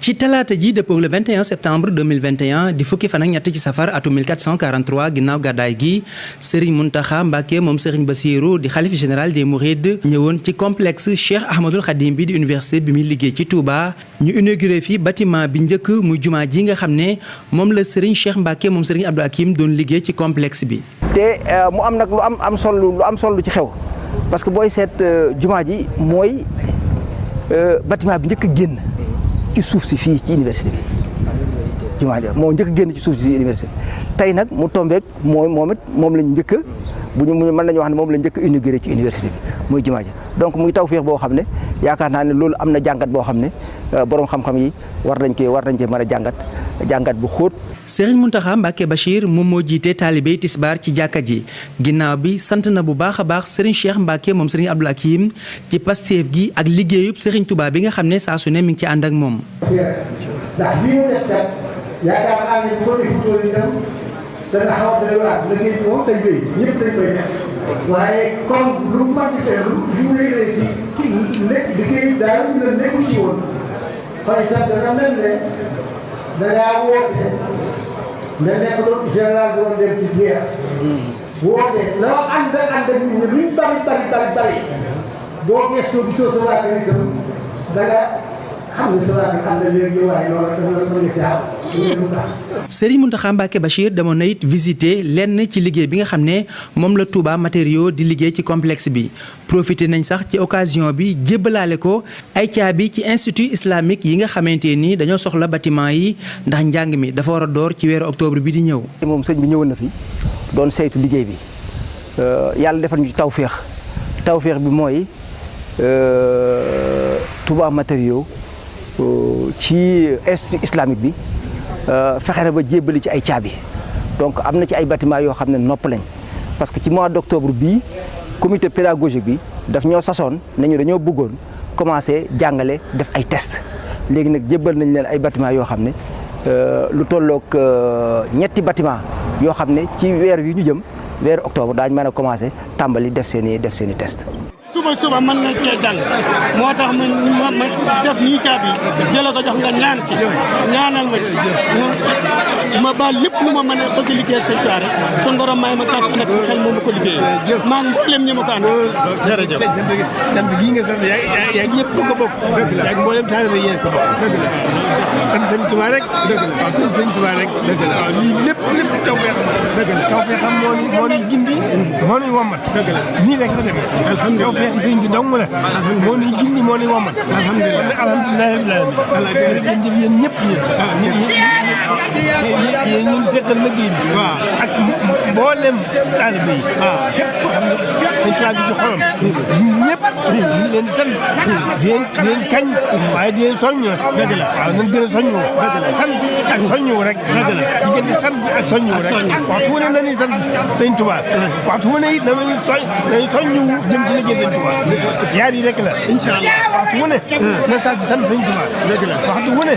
ci talaata ji dëppoo le 21 septembre 2021 di fukki fan ak ñett ci safar atum 1443 ginnaaw gàddaay gi Serigne Mountakha Mbacké moom Serigne Bassirou di xalif général des Mourides ñëwoon ci complexe Cheikh Ahmadoul Khadim bi di université bi muy liggéey ci Touba ñu inauguré fi bâtiment bi njëkk muy jumaa ji nga xam ne moom la Serigne Cheikh Mbacké moom Serigne Abdou Hakim doon liggéey ci complexe bi. te mu am nag lu am solo lu ci xew parce que booy seet jumaa ji mooy bâtiment bi njëkk a génn ci suuf si fii ci université bi jumaa ji moo njëkk a génn ci suuf si université tey nag mu tombeek moom lañ njëkk a mën nañu wax ne moom lañ njëkk a inauguré ci université bi muy jumaa ji donc muy tawfeex boo xam ne yaakaar naa ne loolu am na jàngat boo xam ne borom xam-xam yi war nañ cee mën a jàngat bu xóot. Serigne Mountakha Mbacké Bachir moom moo jiite taalibey tisbaar ci jàkka ji ginnaaw bi sant na bu baax a baax Serigne Cheikh Mbacké moom Serigne Abdou Hakim ci pasteef gi ak liggéeyub Serigne Touba bi nga xam ne saa su ne mi ngi ci ànd ak moom. ndax lii mu def kat yaakaar naa ne boo defutoon itam dana xaw a doy waar liggéey bi moom dañ koy ñëpp dañ koy def waaye comme lu mu mën di teelu li mu lay ci liggéey daal ñu la nekku ci woon par exemple dana mel ne dangaa woote nga nekk doon général bi war dem ci guerre woote loo ànd ak nit ñi luñ bari boo gëstoo gisoo sa waa kër itam danga xam nga sa waa kër ànd ak léegi waaye loolu dafa la caaw. Serigne Mountakha Mbacké Bachir demoon na it visiter lenn ci liggéey bi nga xam ne moom la Touba matériaux di liggéey ci complexe bi profité nañ sax ci occasion bi jébbalaale ko ay caabi ci institut islamique yi nga xamante ni dañoo soxla bâtiment yi ndax njàng mi dafa war a door ci weeru octobre bi di ñëw. moom sëñ bi ñëwoon na fi doon saytu liggéey bi yàlla defal ñu ci tawféex bi mooy Touba matériaux ci institut islamique bi. fexe na ba jébbali ci ay caabi donc am na ci ay bâtiment yoo xam ne nopp lañ parce que ci mois d'octobre bii comité pédagogique bi daf ñoo sasoon nañu dañoo bëggoon commencer jàngale def ay test léegi nag jébbal nañ leen ay bâtiment yoo xam ne lu tollook ñetti bâtiment yoo xam ne ci weer wi ñu jëm weeru octobre daañu mën a commencer tàmbali def seeni test. suba mën nañ cee jàng moo tax ma def nii caabi jëla ko jox nga ñaan ci ñaanal ma ci ma baal lépp lu ma mën a bëgg liggéeyal seen toit rek sun borom may ma kàttan ak xel moom ma ko liggéeyee maa ngi mboolem ñi ma ko ànd jërëjëf sant gii nga sant yaa ñëpp ko bokk yaa ngi mboolem taal bi yéen ko bokk sant sëñ Tuubaa rek waaw sant sëñ Tuubaa rek waaw lii lépp tawfeex xam moo ñu gindi moo ñu wommat nii rek la demee alhamdulilah sëñ bi dong la moo ñuy gindi moo ñuy wommat alhamdulilah jërëjëf yéen ñëpp yéen ñu seetal liggéey bi ak mboolem taalibe yi képp koo xam ne seen taalibe ci xolam ñëpp ñu leen di sant di leen kañ waaye di leen soññu dëgg la waaw nañ gën a soññu sant ak soññu rek dëgg la diggante sant ak soññu rek waxtu wu ne nañuy sant sëñ Tuubaa waxtu wu ne it nañu soññu jëm ci liggéey sëñ Tuubaa yaar yi rek la inshallah waxtu wu ne nañ sax ci sant sëñ Tuubaa dëgg la waxtu wu ne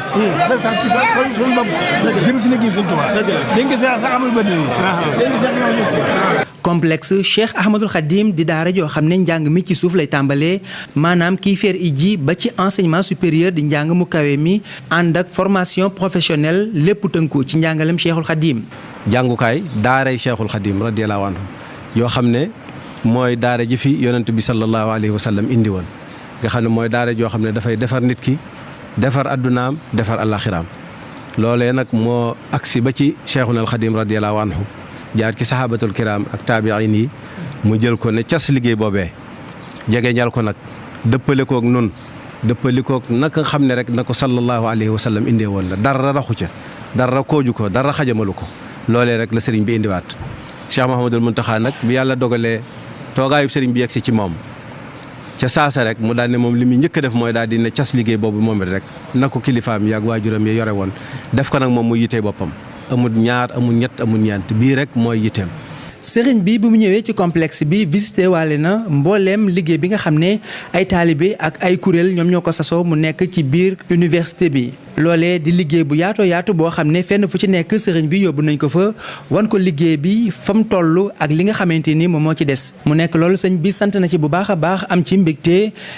nañ sax ci suñu bopp jëm ci liggéey sëñ Tuubaa dégg nga sax amul ba complexe Cheikh Ahmadoul Khadim di daara joo xam ne njàng mi ci suuf lay tàmbalee maanaam kiy feer iji ba ci enseignement supérieur di njàng mu kawe mi ànd ak formation professionnelle lépp tënku ci njàngalem Cheikhul Khadim. jàngukaay daaray Cheikhul Khadim radiyallahu anhu yoo xam ne mooy daara ji fi yonent bi sallallahu alayhi wa sallam indi woon nga xam ne mooy daara joo xam ne dafay defar nit ki defar addunaam defar alaxiraam loolee nag moo agsi ba ci Cheikhul Khadim radiyallahu anhu jaar ci sahabatul kiram ak taabiin yi mu jël ko ne cas liggéey boobee jegeñal ko nag dëppale koog nun dëppale koog naka xam ne rek na ko sallallahu alayhi wa sallam indee woon la dara raxu ca dara kooju ko dara xajamalu ko loolee rek la sëriñ bi indiwaat Cheikh Mouhamadul Mountakha nag bi yàlla dogalee toogaayub sëriñ bi yegsi ci moom ca saasa rek mu daal ne moom li muy njëkk a def mooy daal di ne cas liggéey boobu moom it rek na ko kilifaam yi ak waajuram yi yore woon def ko nag moom mu yitee boppam amul ñaar amul ñett amul ñeent bii rek mooy yitteem. sëriñ bi bu mu ñëwee ci complexe bi visité waale na mbooleem liggéey bi nga xam ne ay taalibe ak ay kuréel ñoom ñoo ko sasoo mu nekk ci biir université bi loolee di liggéey bu yaatoo yaatu boo xam ne fenn fu ci nekk sëriñ bi yóbbu nañ ko fa wan ko liggéey bi fa mu toll ak li nga xamante ni moom moo ci des mu nekk loolu sëñ bi sant na ci bu baax a baax am ci mbégte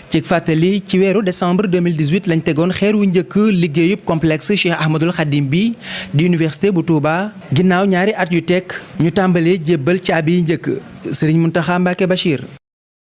ci fàttali ci weeru décembre 2018 lañ tegoon xeer wu njëkk liggéeyub complexe Cheikh Ahmadoul Khadim bi di université bu Touba ginnaaw ñaari at yu teg ñu tàmbalee jébbal caabi yi njëkk Serigne Mountakha Mbacké Bachir.